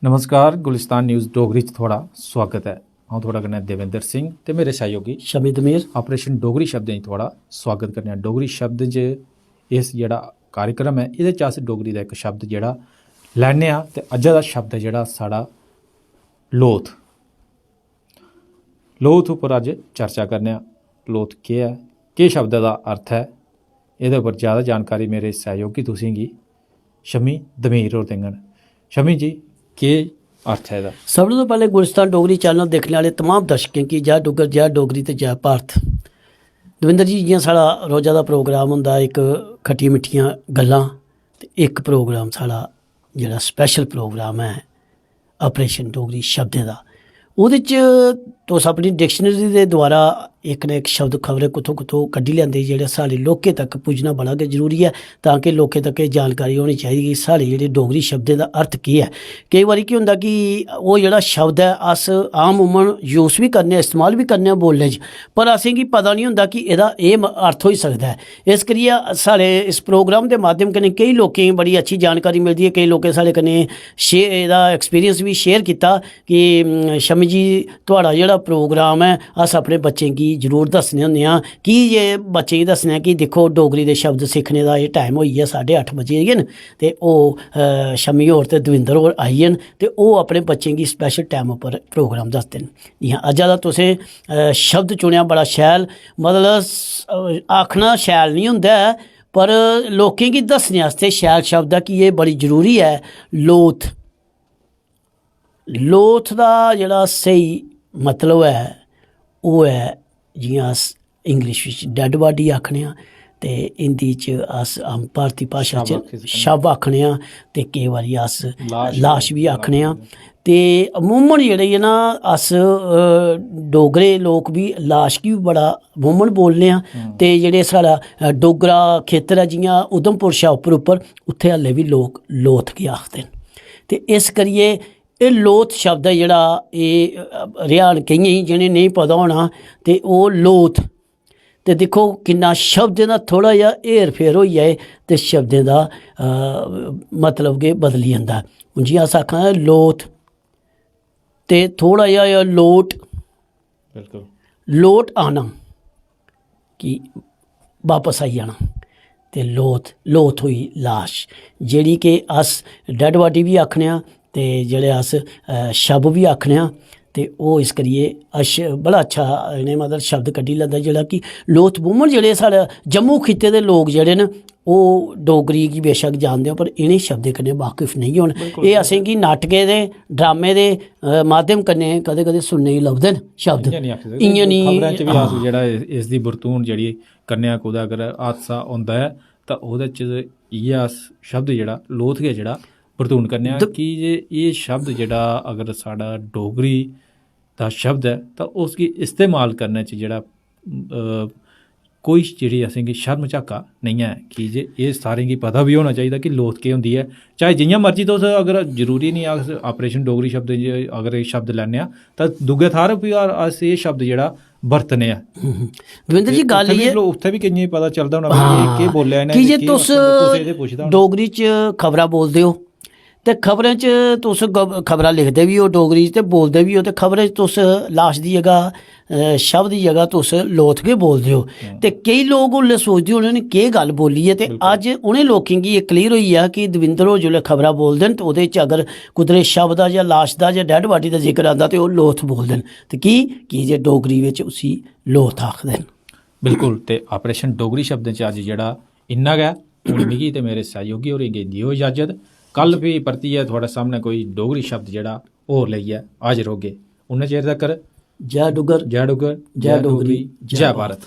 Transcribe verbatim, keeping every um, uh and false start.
नमस्कार, गुलिस्तान न्यूज़ डोगरी च थुआढ़ा सुआगत ऐ। अ'ऊं थुआढ़े कन्नै देवेंद्र सिंह ते मेरे सैहयोगी शमी दमीर। ऑपरेशन डोगरी शब्दें च थुआढ़ा सुआगत करने आं। डोगरी शब्द च इस जेह्ड़ा कार्यक्रम ऐ, एह्दे च अस डोगरी दा इक शब्द जेह्ड़ा लैन्ने आं ते अज्जै दा शब्द ऐ जेह्ड़ा साढ़ा लोथ। लोथ उप्पर अज्ज चर्चा करने आं। लोथ केह् ऐ, केह् शब्द दा अर्थ ऐ, एह्दे उप्पर ज़्यादा जानकारी मेरे सैहयोगी तुसेंगी शमी दमीर होर देङन। शमी जी, केह् अर्थ ऐ एह्दा? सभनें तों पैह्लें गुलिस्तान डोगरी चैनल दिक्खने आह्ले तमाम दर्शकें गी जै डुग्गर, जै डोगरी ते जै भारत। दविंदर जी, जि'यां साढ़ा रोजा दा प्रोग्राम होंदा इक खट्टियां मिट्ठियां गल्लां, ते इक प्रोग्राम साढ़ा जेह्ड़ा स्पैशल प्रोग्राम ऐ ऑपरेशन डोगरी शब्दें दा, ओह्दे च तुस अपनी डिक्शनरी दे द्वारा इक ना इक शब्द खबरै कुत्थों कुत्थों कड्ढी लैंदे, जेह्ड़ा साढ़े लोकें तक पुज्जना बड़ा गै जरूरी ऐ, तां कि लोकें तक एह् जानकारी होनी चाहिदी कि साढ़े जेह्ड़े डोगरी शब्दें दा अर्थ केह् ऐ। केईं बारी केह् होंदा कि ओह् जेह्ड़ा शब्द ऐ, अस आम उमूमन यूज़ बी करने आं, इस्तेमाल बी करने आं बोलने च, पर असेंगी पता निं होंदा कि एह्दा एह् म-, अर्थ होई सकदा ऐ। इस करियै साढ़े इस प्रोग्राम दे माध्यम कन्नै केईं लोकें गी बड़ी अच्छी जानकारी मिलदी ऐ। केईं लोकें साढ़े कन्नै शे-, एह्दा एक्सपीरियंस बी शेयर कीता कि, उम, शमी जी, थुआढ़ा जेह्ड़ा प्रोग्राम ऐ, अस अपने बच्चें गी जरूर दस्सने होन्ने आं। की जे बच्चें गी दस्सने आं कि दिक्खो, डोगरी दे शब्द सिक्खने दा एह् टाइम होई गेआ, साड्ढे अट्ठ बजी गे न, ते ओह्, अ, शमी होर ते दविंदर होर आई गे न, ते ओह् अपने बच्चें गी स्पैशल टाइम उप्पर प्रोग्राम दसदे न। जि'यां अज्जा दा तुसें, अ, शब्द चुनेआ, बड़ा शैल, मतलब, स-, अ, आखना शैल निं होंदा ऐ, पर लोकें गी दस्सने आस्तै शैल शब्द ऐ कि एह् बड़ी जरूरी ऐ। लोथ, लोथ दा जेह्ड़ा स्हेई मतलब ऐ, ओह् ऐ, जि'यां अस इंग्लिश बिच डैड बाडी आखने आं, ते हिंदी च अस आम भारती भाशा शव च आखी सकने आं। शव आखने आं, ते केईं बारी अस लाश लाश बी बी आखने आं। आखने आं। ते अमूमन जेह्ड़े ना अस, अ, डोगरे लोक बी लाश गी बी बड़ा अमूमन बोलने आं। हम्म। ते जेह्ड़े साढ़ा, अ, डोगरा खेतर ऐ, जि'यां उधमपुर शा उप्पर उप्पर, उत्थै हल्ले बी लोक लोथ गै आखदे न। ते इस करियै एह् लोथ शब्द ऐ जेह्ड़ा, एह्, अ, रेहा न केइयें गी जि'नें नेईं पता होना, ते ओह् लोथ। ते दिक्खो, किन्ना शब्दें दा थोह्ड़ा जेहा हेर फेर होई जाए ते शब्दें दा, अ, मतलब गै बदली जंदा। हून जि'यां अस आखा दे लोथ, ते थोह्ड़ा जेहा होआ लोट, बिल्कुल। लोट आना कि बापस आई जाना, ते लोथ, लोथ होई लाश, जेह्ड़ी कि अस डैड बाडी बी आखने आं, ते जेह्ड़े अस, अ, शव बी आखने आं। ते ओह् इस करियै अश-, बड़ा अच्छा इ'नें मतलब शब्द कड्ढी लैंदा, जेह्ड़ा कि लोथ वूमन, जेह्ड़े साढ़े जम्मू खित्ते दे लोक जेह्ड़े न, ओह् डोगरी गी बेशक जानदे हो, पर इ'नें शब्दें कन्नै वाकिफ नेईं होन। बिल्कुल। एह् असेंगी नाटकें दे, ड्रामे दे, अ, माध्यम कन्नै कदें-कदें सुनने गी लभदे न शब्द। इ'यां निं आखी सकदे। इ'यां निं, खबरें च बी अस हां। जेह्ड़ा इस, इस दी बरतून जेह्ड़ी करने आं, कुतै अगर हादसा होंदा ऐ, तां ओह्दे च इ'यै अस शब्द जेह्ड़ा, लोथ गै जेह्ड़ा बरतून करने आं, द- की जे एह् शब्द जेह्ड़ा अगर साढ़ा डोगरी दा शब्द ऐ, तां उसगी इस्तेमाल करने च जेह्ड़ा, अ, कोई जेह्ड़ी असेंगी शर्म झाका नेईं ऐ, की जे एह् सारें गी पता बी होना चाहिदा कि लोथ केह् होंदी ऐ। चाहे जि'यां मर्जी तुस, अगर जरूरी निं अस ऑपरेशन डोगरी शब्द च अगर एह् शब्द लैन्ने आं, तां दूए थाह्र बी अस एह् शब्द जेह्ड़ा बरतने आं। हम्म। दविंदर जी, ते गल्ल उत्थै बी एह् लो-, उत्थै बी केइयें गी पता चलदा होना कि एह् हां। केह् बोलेआ इ'नें की ते जे कुसै, तुस कुसै दे पुछदा होना। डोगरी च खबरां बोलदे ओ, ते खबरें च तुस ग-, खबरां लिखदे बी ओ डोगरी च ते बोलदे बी ओ, ते खबरें च तुस लाश दी जगह, अ, शव दी जगह तुस लोथ गै बोलदे ओ। हम्म। ते केई लोक उसलै सोचदे होने न, "केह् गल्ल बोल्ली ऐ?" ते बिल्कुल। अज्ज उ'नें लोकें गी एह् क्लियर होई गेआ कि दविंदर होर जिसलै खबरां बोलदे न, ते ओह्दे च अगर कुदरै शव दा जां लाश दा जां डैड बाडी दा जिक्र आंदा, ते ओह् लोथ बोलदे न। ते की? की जे डोगरी बिच उसी लोथ आखदे न। बिल्कुल, ते ऑपरेशन डोगरी शब्दें च अज्ज जेह्ड़ा इन्ना गै। हून मिगी ते मेरे सैहयोगी होरें गी देओ इजाजत। कल फ्ही परतियै थुआढ़े सामनै कोई डोगरी शब्द जेह्ड़ा होर लेइयै हाजर होगे। उन्ने चिर तकर जय डुग्गर, जय डुग्गर, जय जय डोगरी, डोगरी, जय जय भारत। भारत।